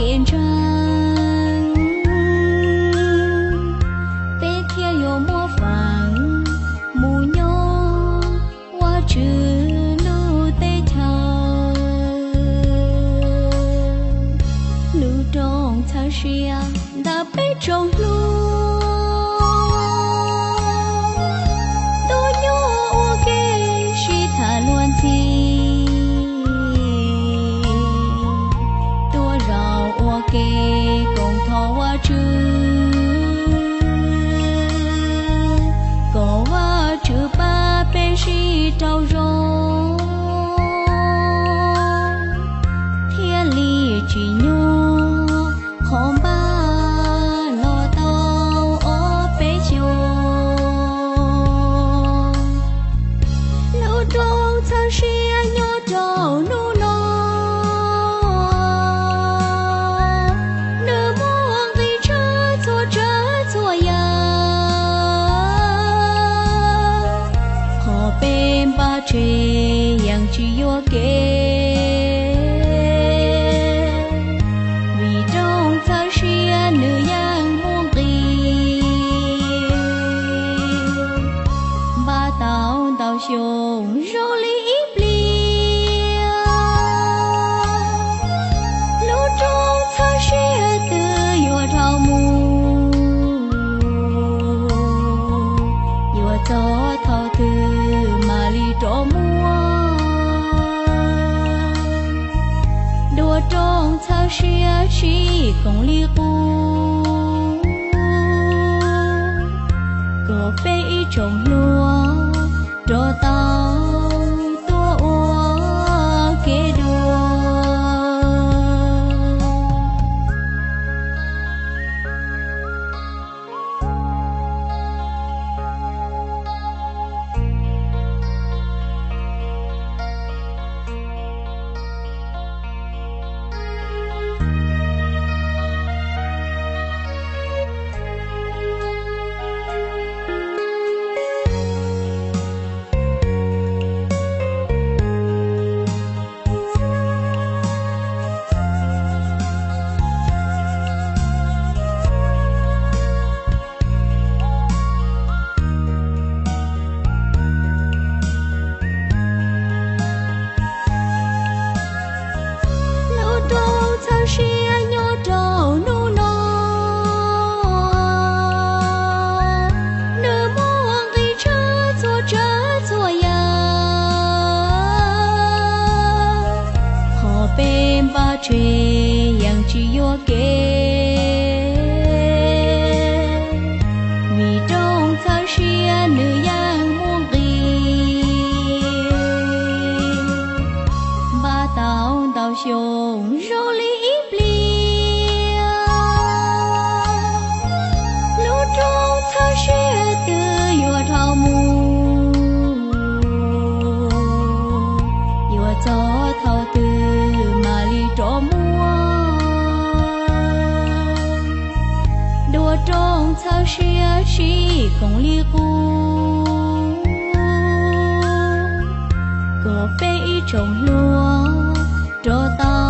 kev ntseeg, peb thiaj yuav muaj feem mus nyob Vajtswv lub teb chaws. Lub rooj txhawb siab ntawm peb tsoom hluas, tuaj nyob ua ke sib tham luag ntxhi, tuaj zaum ua ke koom thov Vajtswv, kom Vajtswv pab peb sib raug zoo, thiaj li tsim nyog qhov npaj los tau ob peb xyoos. Lub rooj txhawb siab nyob rau hnub no, nws muaj nqis tshawv txhua tsav txhua yam. Qhov peb npaj tseg yeej tsis yuam kev, vim rooj txhawb siab nws yeej muaj nqis, npaj tau ntau xyoo zoo li ib pliag. Lub rooj txhawb siab twg yuav dhau mus, yuav txog thaum twg mam li rov muaj. Dua rooj txhawb siab sib koom li qub, kom peb ib tsoom hluas rov tau tuaj ua kev dua. Lub rooj txhawb siab nyob rau hnub no, nws muaj nqis tshawv txhua tsav txhua yam. Qhov peb npaj tseg yeej tsis yuam kev, vim rooj txhawb siab nws yeej muaj nqis, npaj tau ntau xyoo zoo li ib pliag. Lub rooj txhawb siab twg yuav dhau mus, yuav txog thaum twg mam li rov muaj. Dua rooj txhawb siab sib koom li qub, kom peb ib tsoom hluas rov tau